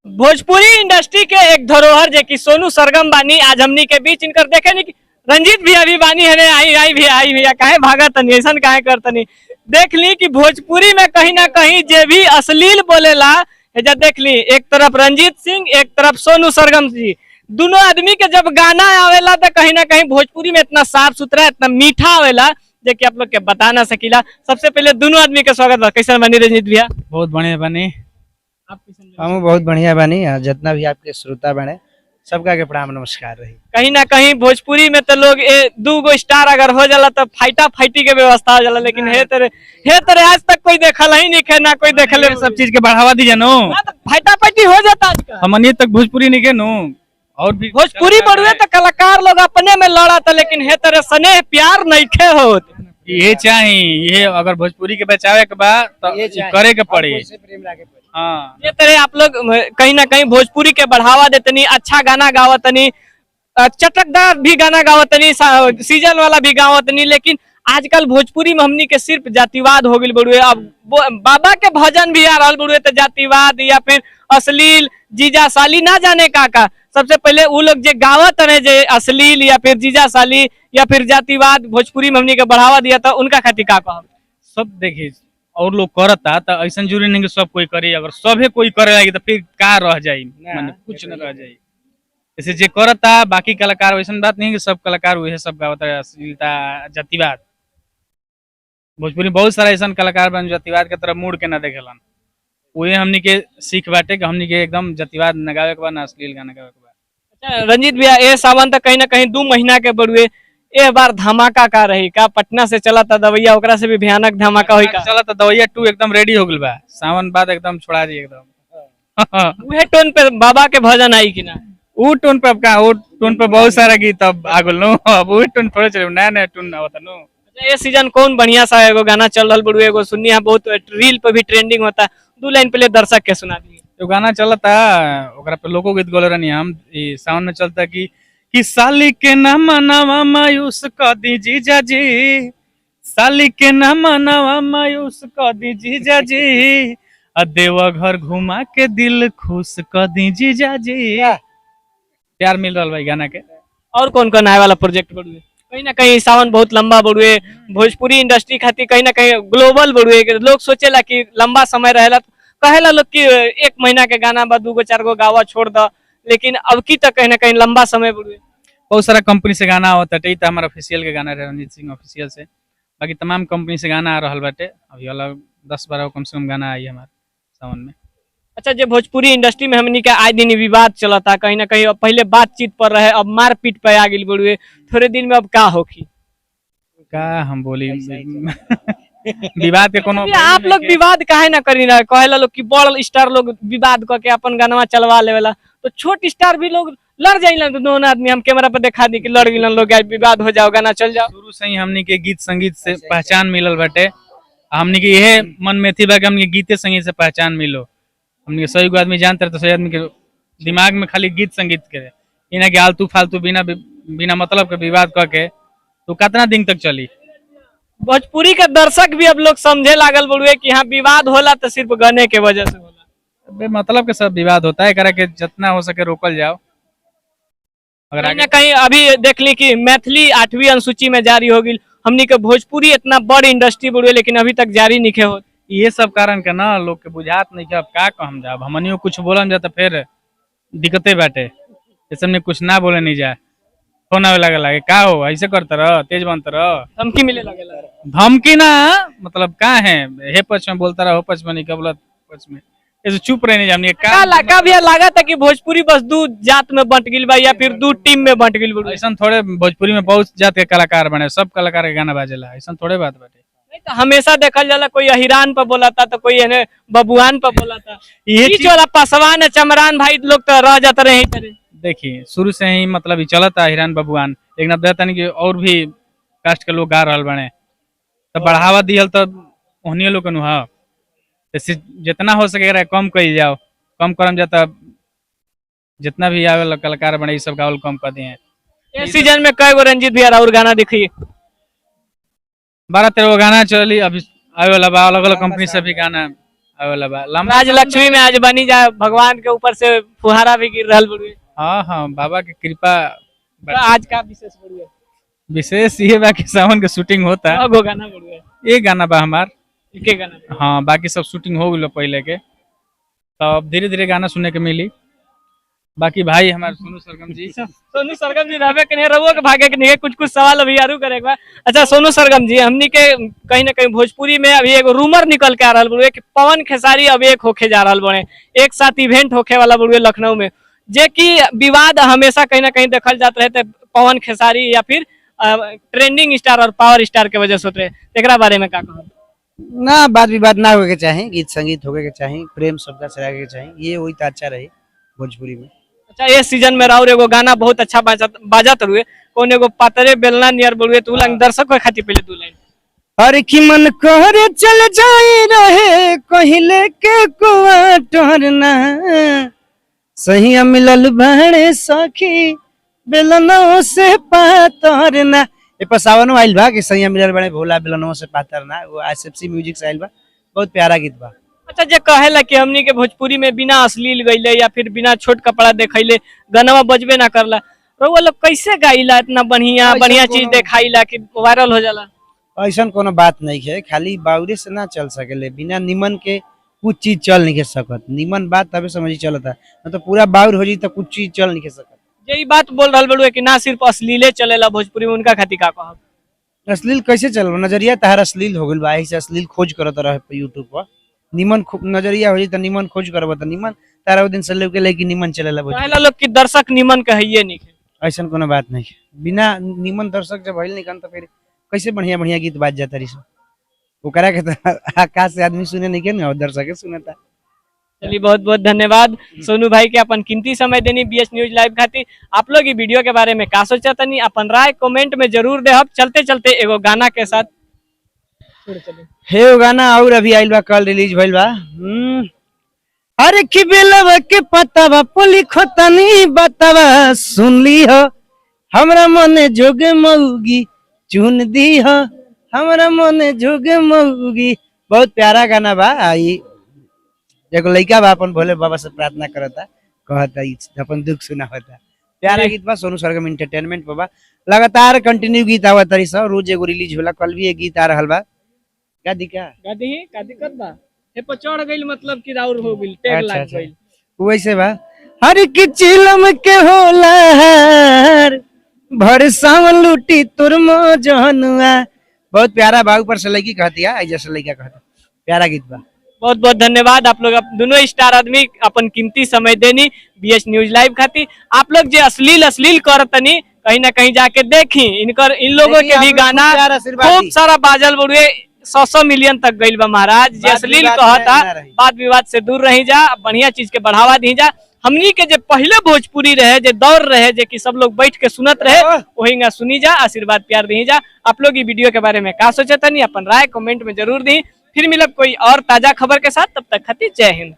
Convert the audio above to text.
Bhojpuri industry के एक धरोहर जे कि सोनू सरगम बानी आज हमनी के बीच इनकर देखे नी कि रंजीत भी अभी बानी है आई आई भी आई भैया काहे भागत तनी ऐसन काहे करतनी। देख ली कि भोजपुरी में कहीं ना कहीं जे भी अश्लील बोलेला एजा देख ली एक तरफ रंजीत सिंह एक तरफ सोनू सरगम जी, दोनों आदमी के जब गाना आवेला तो कहीं ना कहीं भोजपुरी में इतना साफ सुथरा इतना मीठा आवेला जे कि आप लोग के बता ना सकीला। सबसे पहले दोनों आदमी के स्वागत बा। कैसन बानी रंजीत भैया? बहुत बढ़िया बनी। आप कैसन बानी? हम बहुत बढ़िया बानी। जितना भी आपके श्रोता बने सबका के प्रणाम नमस्कार रही। कहीं ना कहीं भोजपुरी में तो लोग दू गो स्टार अगर हो जाला तो फाइटा फाइटी के व्यवस्था हो जाला, लेकिन हे तेरे आज तक कोई देखल ही नहीं है ना कोई देखल ये सब चीज के बढ़ावा दीजिए नो। हाँ, तो फाइटा फाइटी हो जाता आजकल। हमनी तक भोजपुरी नहीं के नो और भी भोजपुरी बढ़ुए तो कलाकार लोग अपने में लड़त, लेकिन हे तेरे स्नेह प्यार नहीं खे होत। ये चाही, ये अगर भोजपुरी के बचावे के बा तो ये चाही। करे के पड़ी। आपको प्रेम लागे पड़ी। हाँ, ये तरह आप लोग कहीं ना कहीं भोजपुरी के बढ़ावा देतनी, अच्छा गाना गावतनी, चटकदार भी गाना गावतनी, सीजन वाला भी गावतनी, लेकिन आजकल भोजपुरी में हमनी के सिर्फ जातिवाद हो गई बड़ुए। अब बाबा के भजन भी आ रहा बड़ुए तो जातिवाद या फिर अश्लील जीजा साली ना जाने का का। सबसे पहले वो लोग जे गावत रहे जे अश्लील या फिर जीजा साली या फिर जातिवाद भोजपुरी में हमनी के बढ़ावा दिया था, उनका खातिर का कहब? सब देखी और लोग करता तो ऐसा जरूरी नहीं कि सब कोई करे। अगर सभे कोई करे लगी तो फिर का रह जाई, माने कुछ न रह जाई। जैसे जे करता बाकी कलाकार, वैसन बात नहीं कि सब कलाकार वही सब गावता अश्लीलता जातिवाद। भोजपुरी बहुत सारा ऐसा कलाकार बन जातिवाद के तरफ मुड़ के ना देखेलन। वही हमनी के सीख बाटे कि हमनी के एकदम जातिवाद न गावे के बा ना अश्लील गाना गावे के बा। अच्छा रंजीत भैया, ए सावन तक कहीं ना कहीं 2 महीना के बड़ुए, ए बार धमाका का रही का? पटना से चला था दवैया, ओकरा से भी भयानक धमाका होई का? चला था दवैया 2 एकदम रेडी हो गेल बा, सावन बाद एकदम छोड़ा जी एकदम। उहे टोन पे बाबा के भजन आई कि ना? ऊ टोन पे अब का, ऊ टोन पे बहुत सारा गीत अब आ गेल नो, अब ऊ टोन थोड़े चले, नया नया टोन आवता नो। अच्छा, ये सीजन कौन बढ़िया सा एगो गाना चल रहल बड़ुए, एगो सुननी है बहुत रील पे भी ट्रेंडिंग होता, 2 लाइन पहले दर्शक के सुना दी। एगो गाना चलता ओकरा पे लोको गीत गोले रहनी हम, ई सावन में चलता कि साली के ना मनावा मायूस क दी जीजा जी, साली के ना मनावा मायूस क दी जीजा जी, आ देवा घर घुमा के दिल खुश क दी जीजा जी। प्यार मिल रहा भाई गाना के। और कौन कौन आए वाला प्रोजेक्ट बड़ुए? कहीं ना कहीं सावन बहुत लंबा बड़ुए, भोजपुरी इंडस्ट्री खातिर कहीं ना कहीं ग्लोबल बड़ुए, लोग सोचेला कि लंबा समय रहेला, कहेला लोग कि 1 महीना के गाना बा 2 गो 4 गो गावा छोड़ द, लेकिन अब की तक कहीं ना कहीं लंबा समय बड़ुए। बहुत सारा कंपनी से गाना आवत बाटे, तो हमारा ऑफिशियल के गाना रहे रंजीत सिंह ऑफिशियल से, बाकी तमाम कंपनी से गाना आ रहा बाटे। अभी अलग 10-12 कम से कम गाना आई हमारे सावन में। अच्छा, जे भोजपुरी इंडस्ट्री में हमनी के आए दिन विवाद चलता, कहीं ना कहीं अब पहले बातचीत पर रहे, अब मारपीट पे आ गई बड़ुए, थोड़े दिन में अब का होखी? का हम बोली विवाद के कोनो आप लोग विवाद काहे ना करी ना? कहेला लोग कि बड़ स्टार लोग विवाद करके अपन गाना चलवा लेवेला, तो छोट स्टार भी लोग लड़ जाइलन, तो दोनों आदमी हम कैमरा पर दिखा दी कि लड़ गिलन लोग, विवाद हो जाओ गाना चल जाओ। शुरू से ही हमनी के गीत संगीत से पहचान मिलल बाटे, हमनी के यह मन में थी बा कि हमनी के गीते संगीत से पहचान मिलो। हमनी के सही आदमी जानते रहे तो सही आदमी के दिमाग में खाली गीत संगीत के इना के आलतू फालतू बिना बिना मतलब के विवाद करके तो कितना दिन तक चली। भोजपुरी के दर्शक भी अब लोग समझे लागल बड़ुए कि हाँ विवाद होला तो सिर्फ गाने के वजह से होला, बे मतलब के सब विवाद होता है, एकरा के जितना हो सके रोकल जाओ। अगर कहीं ना कहीं अभी देख ली कि मैथिली 8वीं अनुसूची में जारी हो गई, हमनी के भोजपुरी इतना बड़ इंडस्ट्री बड़ुए लेकिन अभी तक जारी नहीं हो। ये सब कारण के ना लोग के बुझात नहीं कि अब का कहम जाब, हमनियो कुछ बोलम जा तो फिर दिक्कते बाटे, जैसे हमने कुछ ना बोले नहीं जाए, फोन आवे लगे लगे का हो ऐसे करते रह, तेज बनते रह, धमकी मिले लगे। धमकी ना मतलब का है, हे पक्ष में बोलता रहो पक्ष में नहीं कबलत पक्ष में, ऐसे चुप रहने जा हमनी का का भी लागत है कि भोजपुरी बस 2 जात में बंट गिल बा या फिर 2 टीम में बंट गिल बा? ऐसा थोड़े, भोजपुरी में बहुत जात के कलाकार बने, सब कलाकार के गाना बाजेला, ऐसा थोड़े बात बाटे। नहीं तो हमेशा देखल जाला कोई अहिरान पर बोला था तो कोई एने बबुआन पर बोला था, ये बीच वाला पासवान चमरान भाई लोग तो रह जाते रहे। देखिए शुरू से ही मतलब चलता हिरान बबुआन, लेकिन अब देखता नहीं कि और भी कास्ट के लोग गा रहा बने तो बढ़ावा दिहल तो ओहनिए लोग के हा, जैसे जितना हो सके कम कही जाओ, कम करम जाता जितना भी आवे कलाकार बने ये सब गावल कम कर दिए। इस सीजन में कई गो रंजीत भैया और गाना देखी? 12-13 गो गाना चली अभी आवे वाला बा, अलग अलग कंपनी से भी गाना आवे वाला बा लंबा। राजलक्ष्मी में आज बनी जा, भगवान के ऊपर से फुहारा भी गिर रहल बड़ुए। हाँ हाँ, बाबा के कृपा। तो आज का विशेष बड़ुए? विशेष ये बा कि सावन के शूटिंग होता है। गो गाना बड़ुए? एक गाना बा हमार। एके गाना बड़ुए। हाँ, बाकी सब शूटिंग हो गई पहले के, तो अब धीरे धीरे गाना सुनने के मिली। बाकी भाई हमारे सोनू सरगम जी। सोनू सरगम जी रहबे के नहीं, रहुओ के भागे के नहीं, कुछ कुछ सवाल अभी आरू करे के बा। अच्छा सोनू सरगम जी, हमनी के कहीं ना कहीं भोजपुरी में अभी एगो रूमर निकल के आ रहल बड़ुए कि पवन खेसारी अब एक होखे जा रहल बड़े, एक साथ इवेंट होखे वाला बड़ुए लखनऊ में, जे कि विवाद हमेशा कहीं ना कहीं देखल जात रहे थे पवन खेसारी या फिर ट्रेंडिंग स्टार और पावर स्टार के वजह से होते रहे, एकरा बारे में का कहब? ना, बात विवाद ना होके के चाही, गीत संगीत होके के चाही, प्रेम सबका से के चाही, ये वही तो अच्छा रही भोजपुरी में। अच्छा, ये सीजन में राउर एगो गाना बहुत अच्छा बाजत बाजत रुए, कौन एगो पातरे बेलना नियर बोलुए, तो उ लाइन दर्शक के खातिर पहले दू लाइन। अरे कि मन करे चल जाए रहे कहिले के कुआ टोरना, सही मिलल बाणे सखी बेलनों से पातरना। ए पर सावनो आइल बा कि सैया मिलल बाणे भोला बेलनों से पातरना, वो एसएफसी म्यूजिक से आइल बा, बहुत प्यारा गीत बा। अच्छा, जे कहेला कि हमनी के भोजपुरी में बिना अश्लील गईले या फिर बिना छोट कपड़ा देखैले गाना बजबे ना करला, रउआ लोग कैसे गाइला इतना बढ़िया ऐसा बढ़िया चीज कोनो- देखाइला कि वायरल हो जाला? ऐसा कोनो बात नहीं है, खाली बाउरे से ना चल सकेले, बिना निमन के कुछ चीज चल नहीं के सकत। निमन बात तबे समझी चलता, न तो पूरा बाउर हो जी तो कुछ चीज चल नहीं के सकत। जे ई बात बोल रहल बड़ुए कि ना सिर्फ अश्लीले चलेला भोजपुरी में, उनका खातिर का कहब? अश्लील कैसे चल, नजरिया तहार अश्लील हो गइल बा, एही से अश्लील खोज करत रहे यूट्यूब पर। निमन नजरिया हो जी त निमन खोज करब त निमन तारा उ दिन से लेके लेके निमन चलेला भोजपुरी। कहेला लोग कि दर्शक निमन कहिए नहीं। ऐसन कोनो बात नहीं, बिना निमन दर्शक जब भइल नहीं तो फिर कैसे बढ़िया बढ़िया गीत बाज जाता रही सब, ओकरा के तो आकाश से आदमी सुने नहीं के ना, और दर्शक के सुनता। चलिए, बहुत बहुत धन्यवाद सोनू भाई के अपन कीमती समय देनी बीएस न्यूज लाइव खातिर। आप लोग ई वीडियो के बारे में का सोचा तनी अपन राय कमेंट में जरूर देहब। चलते चलते एगो गाना के साथ छोड़ चली। हे वो गाना और अभी आइल बा, कल रिलीज भइल बा। अरे कि बेलवा के पतवा पोली खोतनी बतावा सुन ली हो, हमरा मने जोग मऊगी चुन दी हो, हमरा मने जोग मऊगी। बहुत प्यारा गाना बा। आई एगो लइका बा अपन भोले बाबा से प्रार्थना करता, कहता ई अपन दुख सुनावता, प्यारा गीत बा। सोनू सरगम एंटरटेनमेंट बाबा लगातार कंटिन्यू गीत आवत रही सब, रोज एगो रिलीज होला, कल भी एक गीत आ रहल बा। का दिका गादी का दिक्कत बा हे पर चढ़ गइल, मतलब कि राउर हो गइल, टैग अच्छा, लाग अच्छा। गइल। वैसे बा हर की चिलम के होला हार, भर सावन लूटी तुर जहनुआ। बहुत प्यारा बा, ऊपर से लड़की कहती है, जैसे लड़का कहता, प्यारा गीत बा। बहुत बहुत धन्यवाद आप लोग, दोनों स्टार आदमी अपन कीमती समय देनी बीएस न्यूज लाइव खातिर। आप लोग जे अश्लील अश्लील करतनी कहीं ना कहीं जाके देखी इनकर, इन लोगों देखी, के भी आप लोग गाना खूब प्यार आशीर्वाद खूब दी। सारा बाजल बड़ुए 100-100 मिलियन तक गइल बा महाराज। जे वाद अश्लील विवाद कहता में ना रही। वाद विवाद से दूर रही जा, बढ़िया चीज के बढ़ावा दी जा। हमनी के जे पहले भोजपुरी रहे, जे दौर रहे, जे कि सब लोग बैठ के सुनत रहे, वही सुनी जा, आशीर्वाद प्यार दी जा। आप लोग ये वीडियो के बारे में का सोचे तनी अपन राय कमेंट में जरूर दी। फिर मिलब कोई और ताजा खबर के साथ, तब तक खातिर जय हिंद।